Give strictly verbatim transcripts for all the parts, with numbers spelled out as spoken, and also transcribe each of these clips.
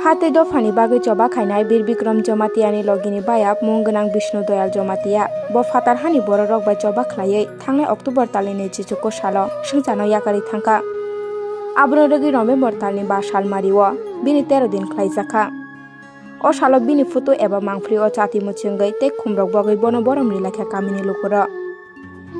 Hatwi dophani bagwi choba khainai Bir Bikram Jamatiani logini bayap mung gwnang Bishnu Doyal Jamatia. Bo phatar hani bororok bai choba khlaiwi thangnai October talni naichi chukur salo swngcharno yakarwi thangkha. Abono rwgwi November talni ba salmario bini tero din khlaijakha. O salo bini photo eba mangpili o chati mwchwngwi tei khumrok bogwi bono borom rilakha kamini lukurok.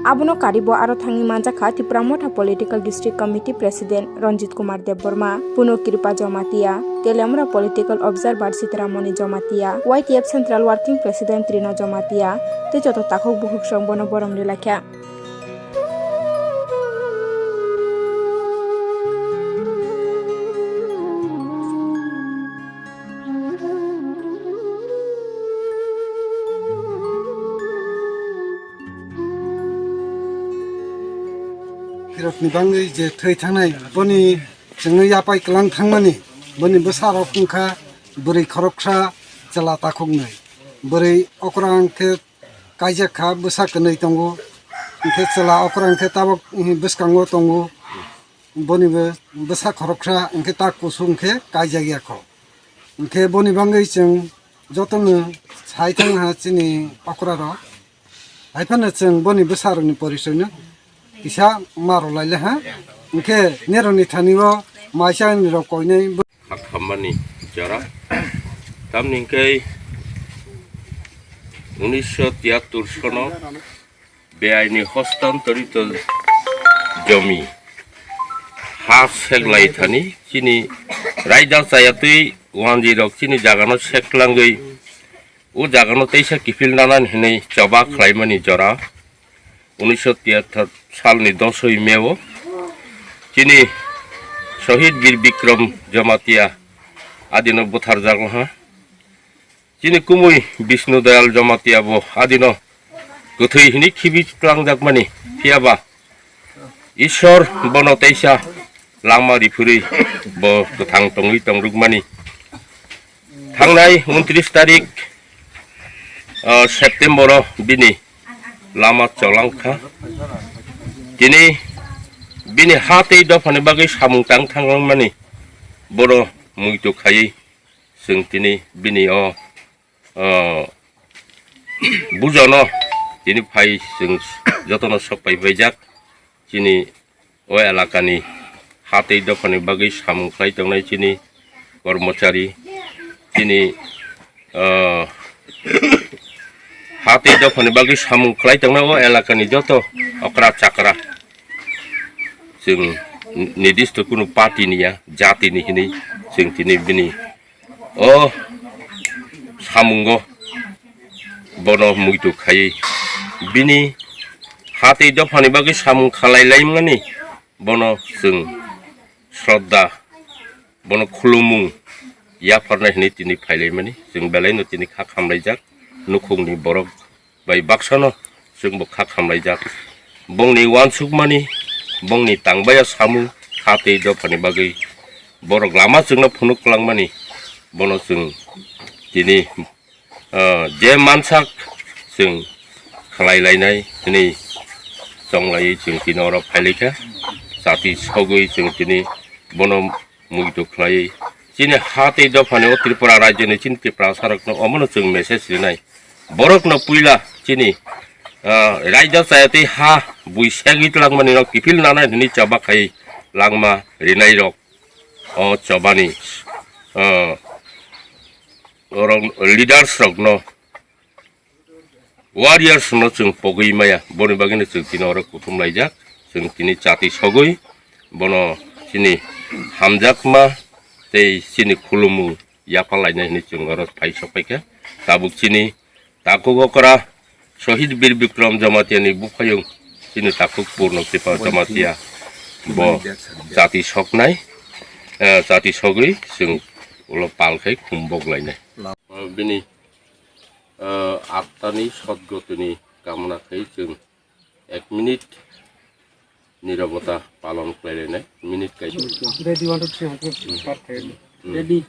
Abono karibo aro thangwi manjakha Tipra Motha Political District Committee President Ranjit Kumar Debbarma, Puno Kripa Jamatia, Teliamura Political Observer Sitaramoni Jamatia, Y T F Central Working President Trino Jamatia, tei joto takhuk bukhuk song bono borom rilakha. Khirokni bangwi je thwi thangnai, boni chwngno yapai kwlang thangmani, boni bwsarok wngkha bwrwi khoroksa, chwla takhuknwi. Bwrwi okra hwnkhe kaijak kha, bwsa kwnwi tongo, hwnkhe chwla okra hwnkhe tabok, eh, bwskango tongo. Boni bo bwsa khoroksa hwnkhe tak kusu hwnkhe kaijak ya kho. Hwnkhe boni bangwi chwng jotono sai thang ha chini okra rok. Hai phano chwng boni bwsa rokni porichoi no kisa ma rw lai le ha. Hwnkhe neroni thani o maisa ni rok koinai bo- Kha khammani jora. Tamni hwnkhe unisho tiyattor sono beaini hostantorito jomi ha seklai thani chini raida chayatwi wanjwi rok chini jagano seklangwi o jagano teisa kiphil nanani hinwi choba khlaimani jora. Unisho tiyattor salni dosoi May o chini Shohid Bir Bikram Jamatia adino butharjak wngha. Chini kumui Bishnu Dayal Jamatia bo adino kwthwi hwnwi khibi twlangjakmani, phiyaba Ishwar bono teisa lama riphurwi bo kwthang tongwi tongrwkmani. Thangnai untris tarik, ah, September o bini lama cholangkha. Tini bini ha tei dophani bagwi samung tang thanglangmani bono muitu khaiwi chwng tini bini o, ah, bujono tini phai chwng jotono sok pai paijak. Chini o elakani ha tei dophani bagwi samung khlai tongnai chini kormochari, chini, ah, ha tei dophani bagwi samung khlai tongnai o elakani joto okra chakra. Chwng nidisto kunu party ni ya, jati ni hinwi chwng tini bini o samungo bono muitu khaiwi bini ha tei dophani bagwi samung khalai laimani bono chwng shraddha, bono khulumung yapharnai hinwi tini phailaimani chwng belaino tini kha khamlaijak nukhungni borok bai baksano chwngbo kha khamlaijak. Bongni uansukmani, bongni tangbaya samung, kha tei dophani bagwi borok lama chwngno phunuk kwlangmani, bono chwng tini, ah, je mansak chwng khlai lainai hwnwi chonglaiwi chwng tini oro phailaikha. Chati sogwi chwng tini bono muitu khlaiwi chini ha tei dophani o Tripura rajyoni chini Tiprasarokno omono chwng message rinai. Borokno puila chini, ah, raida chaya tei ha bui segwi twlangmani rok kiphil nanai hwnwi choba khai langma rinai rok o chobani, ah, orok leaders rokno warriors no chwng pogwi maya, boni bagwino chwng tini oro kuthum laijak. Chwng tini chati sogwi bono chini hamjakma tei chini khulumung yapha lainai hinwi chwng oro phai sok phaikha. Tabuk chini takhuk okra Shohid Bir Bikram Jamatia ni buphayung chini takhuk Purno Kripa Jamatia bo chati soknai, eh, chati sogwi chwng ulo pal khai khumbok lainai. Bini ah, attani sotgotini kamona khai chwng ek minute nirobota palon khlai lainai, minute kai. Ready, one, two, three, four, five, ten. Hmm. Ready.